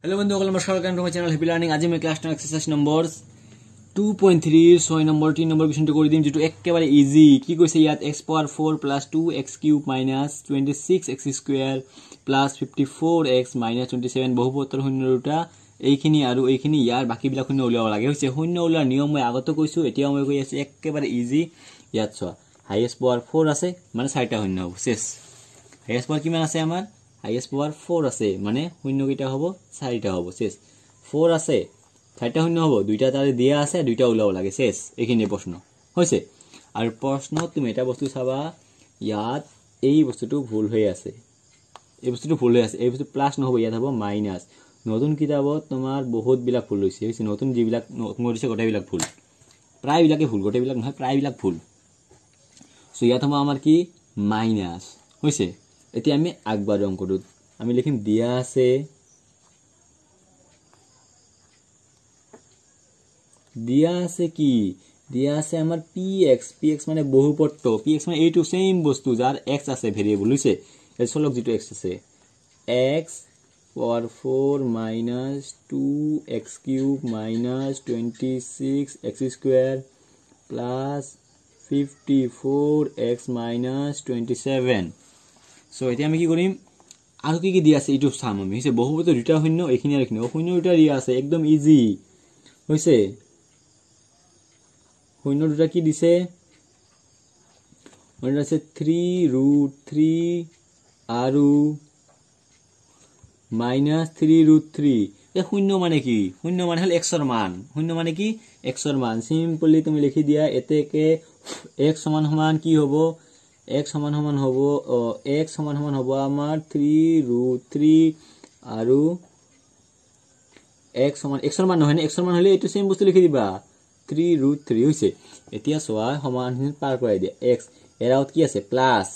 Hello' বন্ধুসকল, নমস্কাৰ। Welcome to my channel Happy Learning. আজি মই class 10 exercise number 2.3 6 number 3 number কুৱেশ্যনটো কৰি দিম, যিটো একেবাৰে ইজি। কি কৈছে ইয়াত? X power 4 plus 2 x cube minus 26 x square plus 54 x minus 27। বহুপদৰ শূন্য দুটা এইখিনি আৰু এইখিনি, ইয়াৰ বাকীবিলাক শূন্য উলিয়াব লাগে। হৈছে শূন্য উলিওৱাৰ নিয়ম মই আগতো কৈছোঁ, এতিয়াও মই কৈ আছোঁ, একেবাৰে ইজি। ইয়াত চোৱা, হাইয়েষ্ট পাৱাৰ 4 আছে, মানে চাৰিটা শূন্য হ'ব। চেছ। হাইয়েষ্ট পাৱাৰ কিমান আছে আমাৰ? হাইয়েষ্ট পাৱাৰ 4 আছে, মানে শূন্যকেইটা হ'ব? চাৰিটা হ'ব। চেছ। 4 আছে, চাৰিটা শূন্য হ'ব, দুইটা তাৰে দিয়া আছে, দুইটা ওলাব লাগে। চেছ, এইখিনি প্ৰশ্ন হৈছে। আৰু প্ৰশ্নত তুমি এটা বস্তু চাবা, ইয়াত এই বস্তুটো ভুল হৈ আছে, এই বস্তুটো ভুল হৈ আছে, এই বস্তু প্লাছ নহ'ব, ইয়াত হ'ব মাইনাছ। নতুন কিতাপত তোমাৰ বহুতবিলাক ভুল হৈছে, হৈছে নতুন যিবিলাক নতুন দিছে গোটেইবিলাক ভুল, প্ৰায়বিলাকে ভুল, গোটেইবিলাক নহয়, প্ৰায়বিলাক ভুল। চ' ইয়াত হ'ব আমাৰ কি? মাইনাছ হৈছে। এতিয়া আমি আগবাঢ়ো অংকটোত। আমি লিখিম দিয়া আছে, দিয়া আছে কি দিয়া আছে আমাৰ? P x. পি এক্স মানে বহুপত্ৰ, পি এক্স মানে এইটো ছেইম বস্তু যাৰ এক্স আছে ভেৰিয়েবল হৈছে। চলক যিটো এক্স আছে, x power 4 minus 2 x cube minus 26 x square plus 54 x minus 27। So এতিয়া আমি কি কৰিম? আৰু কি কি দিয়া আছে এইটো চাম আমি। হৈছে বহুপদৰ দুটা শূন্য, এইখিনি আৰু এইখিনি শূন্য দুটা দিয়া আছে, একদম ইজি হৈছে। শূন্য দুটা কি দিছে? শূন্য আছে 3√3 আৰু মাইনাছ 3√3। এই শূন্য মানে কি? শূন্য মানে হ'ল এক্সৰ মান। শূন্য মানে কি? এক্সৰ মান। চিম্পলি তুমি লিখি দিয়া, এতেকে এক্স সমান সমান কি হ'ব? এক্স সমান সমান হ'ব, এক্স সমান সমান হ'ব আমাৰ 3√3 আৰু এক্স সমান, এক্সৰ মান নহয় নে? এক্সৰ মান হ'লে এইটো ছেইম বস্তু লিখি দিবা, 3√3 হৈছে। এতিয়া চোৱা, সমান পাৰ কৰাই দিয়া। এক্স ইয়াৰ আগত কি আছে? প্লাছ,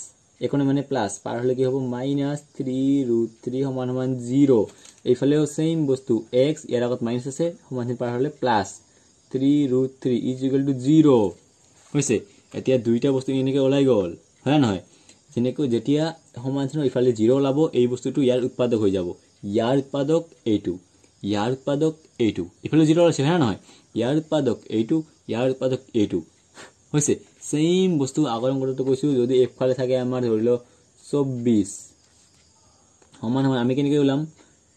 এইখনে মানে প্লাছ, পাৰ হ'লে কি হ'ব? মাইনাছ 3√3 সমান সমান 0। এইফালেও ছেইম বস্তু, এক্স ইয়াৰ আগত মাইনাছ আছে, সমান পাৰ হ'লে প্লাছ 3√3 is equal to 0 হৈছে। এতিয়া দুইটা বস্তু এনেকৈ ওলাই গ'ল, হয় নহয়? যেনেকৈ যেতিয়া সমান চিহ্ন ইফালে 0 ওলাব, এই বস্তুটো ইয়াৰ উৎপাদক হৈ যাব। ইয়াৰ উৎপাদক এইটো, ইয়াৰ উৎপাদক এইটো, ইফালে 0 ওলাইছে, হয় নহয়? ইয়াৰ উৎপাদক এইটো, ইয়াৰ উৎপাদক এইটো হৈছে। ছেইম বস্তু আগৰ অংকটোতো কৈছোঁ, যদি একফালে থাকে আমাৰ ধৰি লওক 24 সমান সমান আমি কেনেকৈ ওলাম?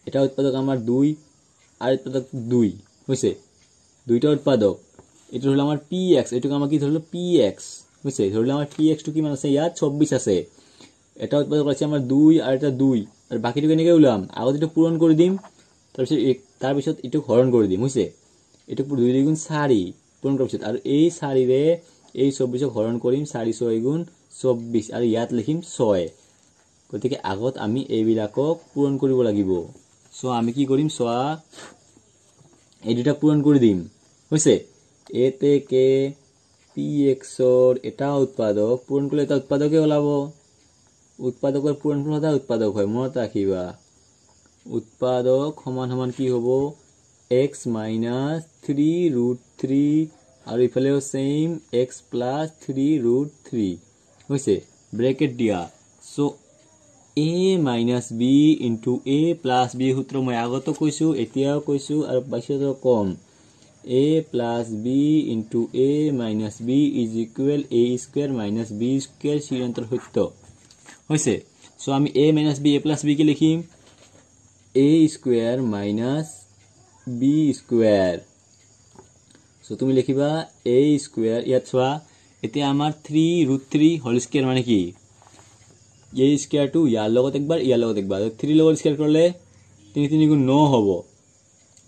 এটা উৎপাদক আমাৰ 2 আৰু উৎপাদক 2 হৈছে, দুইটা উৎপাদক। এইটো ধৰি লওক আমাৰ পি এক্স, এইটোক আমাৰ কি ধৰিলোঁ? পি এক্স হৈছে। ধৰি লওক আমাৰ পি এক্সটো কিমান আছে ইয়াত? 24 আছে। এটা উৎপাদক আছে আমাৰ 2 আৰু এটা 2, আৰু বাকীটো কেনেকৈ ওলাম? আগত এইটো পূৰণ কৰি দিম, তাৰপিছত এইটোক হৰণ কৰি দিম। হৈছে এইটোক 2 2 গুণ 4 পূৰণ কৰাৰ পিছত, আৰু এই 4ৰে এই 24ক হৰণ কৰিম, 4 6 গুণ 24, আৰু ইয়াত লিখিম 6। গতিকে আগত আমি এইবিলাকক পূৰণ কৰিব লাগিব। চ' আমি কি কৰিম চোৱা, এই দুটা পূৰণ কৰি দিম। হৈছে এতেকে পি এক্সৰ এটা উৎপাদক পূৰণ কৰিলে এটা উৎপাদকে ওলাব। উৎপাদকৰ পূৰণ ফল সদায় উৎপাদক হয়, মনত ৰাখিবা। উৎপাদক সমান সমান কি হ'ব? এক্স মাইনাছ 3√3 আৰু ইফালেও ছেইম এক্স প্লাছ 3√3 হৈছে। ব্ৰেকেট দিয়া। So a minus b into a plus b সূত্ৰ মই আগতো কৈছোঁ, এতিয়াও কৈছোঁ আৰু পাছতো ক'ম। A plus b into a minus b is equal a square minus b square, চিৰন্তৰ সত্য হৈছে। চ' আমি a minus b a plus b কি লিখিম? A square minus b square. So তুমি লিখিবা এ স্কুৱেৰ। ইয়াত চোৱা, এতিয়া আমাৰ 3√3 হোল স্কুৱেৰ মানে কি? এই স্কুৱেৰটো ইয়াৰ লগত একবাৰ, ইয়াৰ লগত একবাৰ, 3 লগত স্কুৱেৰ কৰিলে 3 3 গুণ 9 হ'ব,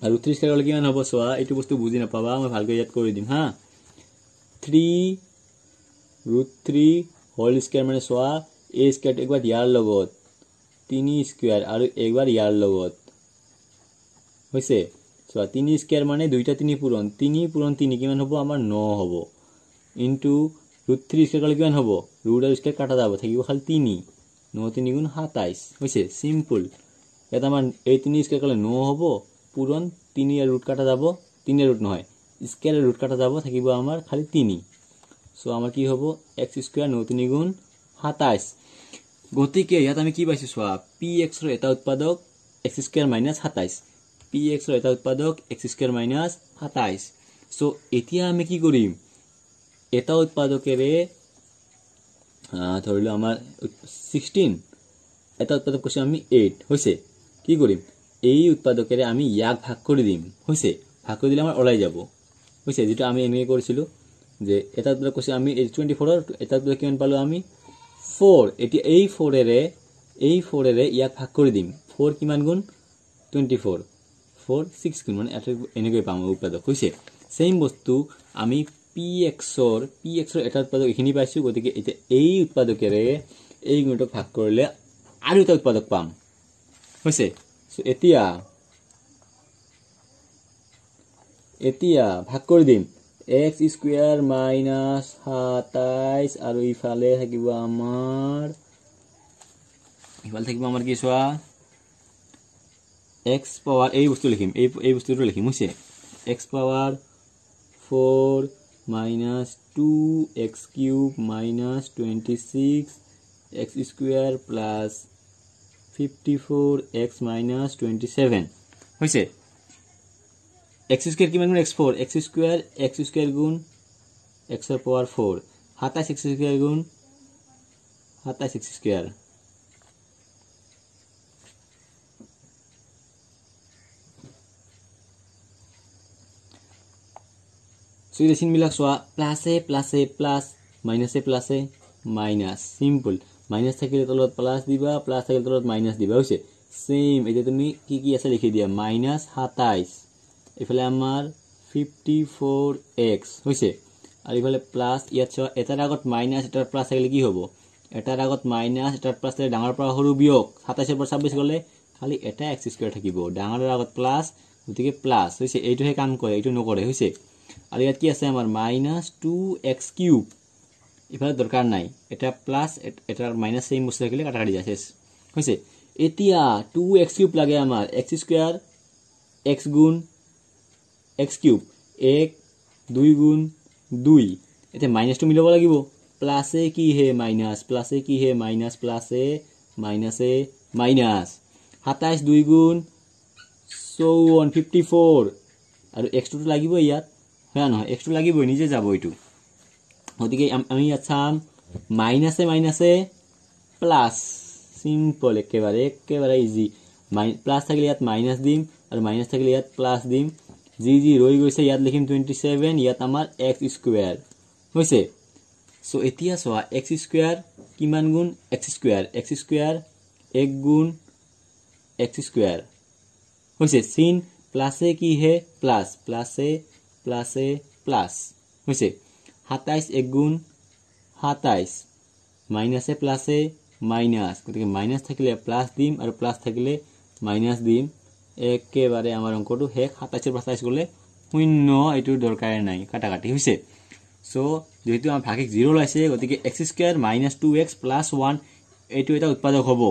আৰু 3 স্কুৱেৰ কৰিলে কিমান হ'ব চোৱা, এইটো বস্তু বুজি নাপাবা, মই ভালকৈ ইয়াত কৰি দিম। হা, 3√3 হোল স্কুৱেৰ মানে চোৱা, এই স্কুৱেৰটো একবাৰ ইয়াৰ লগত 3 স্কুৱেৰ আৰু একবাৰ ইয়াৰ লগত হৈছে। চোৱা, 3 স্কুৱেৰ মানে দুইটা 3 পূৰণ, 3 পূৰণ 3 কিমান হ'ব আমাৰ? 9 হ'ব। ইনটু √3 স্কুৱেৰ কৰিলে কিমান হ'ব? ৰুট আৰু স্কুৱেৰ কাটা যাব, থাকিব খালি 3, 9 3 গুণ 27 হৈছে। চিম্পল। ইয়াত আমাৰ এই 3 স্কুৱেৰ কৰিলে 9 হ'ব, পূৰণ 3 আৰু ৰুট কাটা যাব, 3 ৰুট নহয় স্কুৱেৰ ৰুট কাটা যাব, থাকিব আমাৰ খালি 3। চ' আমাৰ কি হ'ব? এক্স স্কুৱেৰ 9 3 গুণ 27। গতিকে ইয়াত আমি কি পাইছোঁ চোৱা, পি এক্সৰ এটা উৎপাদক এক্স স্কুৱেৰ মাইনাছ 27। পি এক্সৰ এটা উৎপাদক এক্স স্কুৱেৰ মাইনাছ 27। চ' এতিয়া আমি কি কৰিম, এটা উৎপাদকেৰে ধৰি লওঁ আমাৰ 16, এটা উৎপাদক কৈছোঁ আমি 8 হৈছে। কি কৰিম, এই উৎপাদকেৰে আমি ইয়াক ভাগ কৰি দিম হৈছে, ভাগ কৰি দিলে আমাৰ ওলাই যাব হৈছে। যিটো আমি এনেকৈ কৰিছিলোঁ যে এটা উৎপাদক কৈছোঁ আমি 24ৰ এটা উৎপাদক কিমান পালোঁ আমি 4। এতিয়া এই 4-এৰে ইয়াক ভাগ কৰি দিম। 4 কিমান গুণ 24, 4 6 গুণ, মানে এনেকৈ পাম উৎপাদক হৈছে। ছেইম বস্তু আমি পি এক্সৰ এটা উৎপাদক এইখিনি পাইছোঁ, গতিকে এতিয়া এই উৎপাদকেৰে এই গুণটোক ভাগ কৰিলে আৰু এটা উৎপাদক পাম হৈছে। চ' এতিয়া ভাগ কৰি দিম এক্স স্কুৱেৰ মাইনাছ 27 আৰু ইফালে থাকিব আমাৰ কি চোৱা এক্স পাৱাৰ, এই বস্তু লিখিম, এই বস্তুটো লিখিম হৈছে x power 4 minus 2x cube minus 26 x square plus 54x minus 27 হৈছে। এক্স স্কুৱেৰ কিমান গুণ x4, x square গুণ এক্সৰ পাৱাৰ 4, 27 এক্স স্কুৱেৰ গুণ 27 এক্স স্কুৱেৰ। চ' এতিয়া চিনবিলাক চোৱা, প্লাছে প্লাছে প্লাছ, মাইনাছে প্লাছে মাইনাছ, চিম্পল। মাইনাছ থাকিলে তলত প্লাছ দিবা, প্লাছ থাকিলে তলত মাইনাছ দিবা হৈছে। ছেইম এতিয়া তুমি কি কি আছে লিখি দিয়া, মাইনাছ 27, এইফালে আমাৰ 54x হৈছে, আৰু এইফালে প্লাছ। ইয়াত চোৱা এটাৰ আগত মাইনাছ এটাৰ প্লাছ থাকিলে কি হ'ব, এটাৰ আগত মাইনাছ এটাৰ প্লাছ থাকিলে ডাঙৰ পৰা সৰু বিয়োগ, 27ৰ পৰা 26 গ'লে খালি এটা এক্স স্কুৱেৰ থাকিব, ডাঙৰৰ আগত প্লাছ গতিকে প্লাছ হৈছে। এইটোহে কাম কৰে, এইটো নকৰে হৈছে। আৰু ইয়াত কি আছে আমাৰ মাইনাছ 2x cube, ইফালে দৰকাৰ নাই, এটা প্লাছ এটাৰ মাইনাছ ছেইম বস্তু থাকিলে কাটা কাটি যায়, শেষ হৈছে। এতিয়া 2x cube লাগে আমাৰ, এক্স স্কুৱেৰ এক্স গুণ এক্স কিউব, 1 2 গুণ 2। এতিয়া মাইনাছটো মিলাব লাগিব, প্লাছে কি হে মাইনাছ, প্লাছে কি হে মাইনাছ, প্লাছে মাইনাছে মাইনাছ, 27 2 গুণ 54, 54। আৰু এক্সটোতো লাগিবই ইয়াত, হয় নহয়, এক্সটো লাগিবই, নিজে যাব এইটো। গতিকে আমি ইয়াত চাম মাইনাছে মাইনাছে প্লাছ, চিম্পল, একেবাৰে একেবাৰে ইজি। প্লাছ থাকিলে ইয়াত মাইনাছ দিম আৰু মাইনাছ থাকিলে ইয়াত প্লাছ দিম। যি যি ৰৈ গৈছে ইয়াত লিখিম 27, ইয়াত আমাৰ এক্স স্কুৱেৰ হৈছে। চ' এতিয়া চোৱা এক্স স্কুৱেৰ কিমান গুণ এক্স স্কুৱেৰ, এক্স স্কুৱেৰ 1 গুণ এক্স স্কুৱেৰ হৈছে। চিন প্লাছে কি হে প্লাছ, প্লাছে প্লাছে প্লাছ হৈছে। 27 1 গুণ 27, মাইনাছে প্লাছে মাইনাছ, গতিকে মাইনাছ থাকিলে প্লাছ দিম আৰু প্লাছ থাকিলে মাইনাছ দিম। একেবাৰে আমাৰ অংকটো শেষ। 27ৰ পৰা 27 গ'লে 0, এইটোৰ দৰকাৰ নাই, কাটাকাটি হৈছে। চ' যিহেতু আমাৰ ভাগিক 0 ওলাইছে, গতিকে x square minus 2x plus 1 এইটো এটা উৎপাদক হ'ব,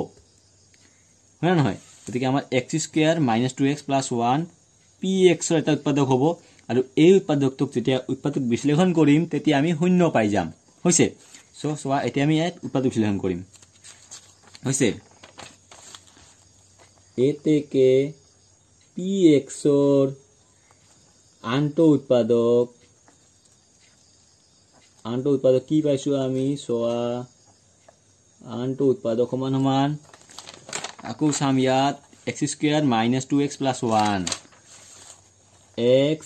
হয় নে নহয়? গতিকে আমাৰ x square minus 2x plus 1 P এক্সৰ এটা উৎপাদক হ'ব, আৰু এই উৎপাদকটোক যেতিয়া উৎপাদক বিশ্লেষণ কৰিম তেতিয়া আমি 0 পাই যাম হৈছে। চ' চোৱা এতিয়া আমি ইয়াত উৎপাদক বিশ্লেষণ কৰিম হৈছে। এতেকে পি এক্সৰ আন্ত উৎপাদক কি পাইছোঁ আমি চোৱা, আন্ত উৎপাদক সমান সমান আকৌ চাম ইয়াত x square minus 2x plus 1, x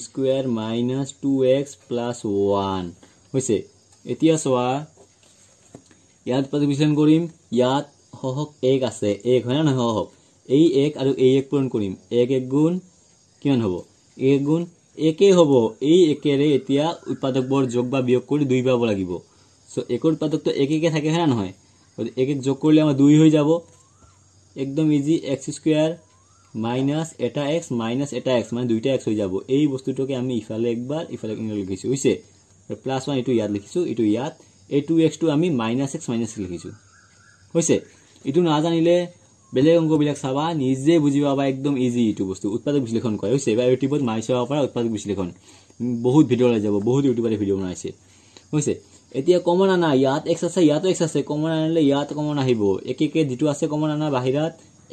square minus 2x plus 1 হৈছে। এতিয়া চোৱা ইয়াত উৎপাদক বিশ্লেষণ কৰিম, ইয়াত সহক 1 আছে, 1 হয় না নহয় সহক, এই 1 আৰু এই 1 পূৰণ কৰিম, 1 1 গুণ কিমান হ'ব, 1 গুণ 1 হ'ব। এই 1-এৰে এতিয়া উৎপাদকবোৰ যোগ বা বিয়োগ কৰি 2 পাব লাগিব। চ' 1ৰ উৎপাদকটো 1 1 থাকে, হয় না নহয়? গতিকে 1 1 যোগ কৰিলে আমাৰ 2 হৈ যাব। একদম ইজি, এক্স স্কুৱেৰ মাইনাছ এটা এক্স মাইনাছ এটা এক্স মানে দুইটা এক্স হৈ যাব। এই বস্তুটোকে আমি ইফালে একবাৰ ইফালে লিখিছোঁ হৈছে, প্লাছ 1 এইটো ইয়াত লিখিছোঁ, এইটো ইয়াত, এই 2xটো আমি মাইনাছ এক্স মাইনাছ লিখিছোঁ হৈছে। এইটো নাজানিলে বেলেগ অংকবিলাক চাবা, নিজে বুজি পাবা, একদম ইজি এইটো বস্তু উৎপাদক বিশ্লেষণ কৰে হৈছে। বা ইউটিউবত মাৰি চাব পাৰা উৎপাদক বিশ্লেষণ, বহুত ভিডিঅ' ওলাই যাব, বহুত ইউটিউবাৰে ভিডিঅ' বনাইছে হৈছে। এতিয়া কমন আনা, ইয়াত এক্স আছে ইয়াতো এক্স আছে, কমন আনিলে ইয়াত কমন আহিব, এক একে যিটো আছে কমন আনা, বাহিৰত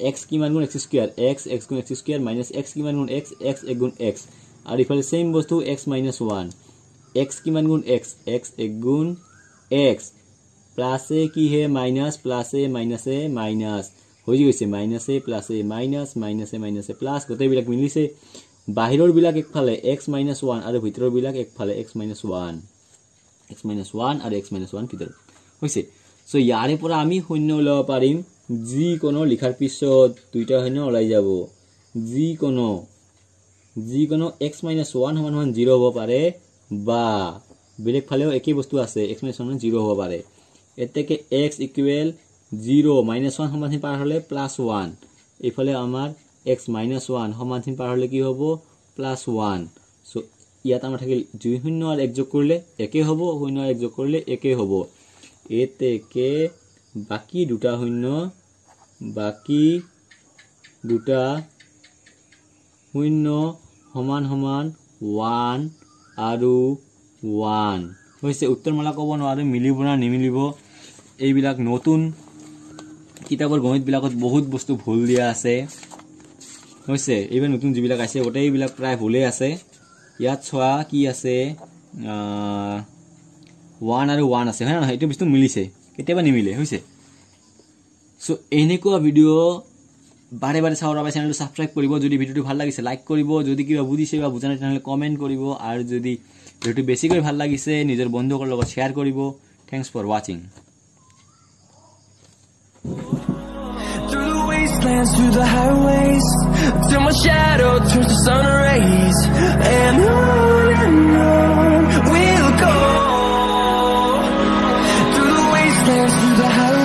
এক্স কিমান গুণ এক্স স্কুৱেৰ, এক্স এক্স গুণ এক্স স্কুৱেৰ মাইনাছ এক্স কিমান গুণ এক্স, এক্স এক গুণ এক্স, আৰু ইফালে ছেইম বস্তু এক্স মাইনাছ ওৱান, এক্স কিমান গুণ এক্স, এক্স এক গুণ এক্স, প্লাছে কি হে মাইনাছ, প্লাছে মাইনাছে মাইনাছ হৈ গৈছে, মাইনাছে প্লাছে মাইনাছ, মাইনাছে মাইনাছে প্লাছ, গোটেইবিলাক মিলিছে। বাহিৰৰবিলাক একফালে এক্স মাইনাছ ওৱান আৰু ভিতৰৰবিলাক একফালে x minus one, x minus one আৰু এক্স মাইনাছ ওৱান ভিতৰত হৈছে। চ' ইয়াৰে পৰা আমি শূন্য ওলাব পাৰিম, যিকোনো লিখাৰ পিছত দুইটা শূন্য ওলাই যাব। যিকোনো এক্স মাইনাছ ওৱান সমান সমান জিৰ' হ'ব পাৰে, বা বেলেগ ফালেও একেই বস্তু আছে, এক্স মাইনাছ ওৱান জিৰ' হ'ব পাৰে। এতেকে x equal zero' minus one সমান চিন পাৰ হ'লে প্লাছ ওৱান, এইফালে আমাৰ এক্স মাইনাছ ওৱান সমান চিন পাৰ হ'লে কি হ'ব, প্লাছ ওৱান। চ' ইয়াত আমাৰ থাকিল দুই শূন্য আৰু এক যোগ কৰিলে একেই হ'ব, শূন্য আৰু এক যোগ কৰিলে একেই হ'ব। এতেকে বাকী দুটা শূন্য, বাকী দুটা শূন্য সমান সমান ওৱান আৰু ওৱান হৈছে। উত্তৰমালা ক'ব নোৱাৰোঁ মিলিব না নিমিলিব, এইবিলাক নতুন কিতাপৰ গণিতবিলাকত বহুত বস্তু ভুল দিয়া আছে হৈছে। এইবাৰ নতুন যিবিলাক আছে গোটেইবিলাক প্ৰায় ভুলেই আছে। ইয়াত চোৱা কি আছে, ওৱান আৰু ওৱান আছে, হয় নহয়, এইটো বস্তু মিলিছে, কেতিয়াবা নিমিলে হৈছে। চ' এনেকুৱা ভিডিঅ' বাৰে বাৰে চাবৰ বাবে চেনেলটো ছাবস্ক্ৰাইব কৰিব, যদি ভিডিঅ'টো ভাল লাগিছে লাইক কৰিব, যদি কিবা বুজিছে বা বুজা নাই তেনেহ'লে কমেণ্ট কৰিব, আৰু যদি ভিডিঅ'টো বেছিকৈ ভাল লাগিছে নিজৰ বন্ধুসকলৰ লগত শ্বেয়াৰ কৰিব। Thanks for watching. Through the highways, till my shadow turns to sun rays, and on we'll go, through the wastelands, through the highways.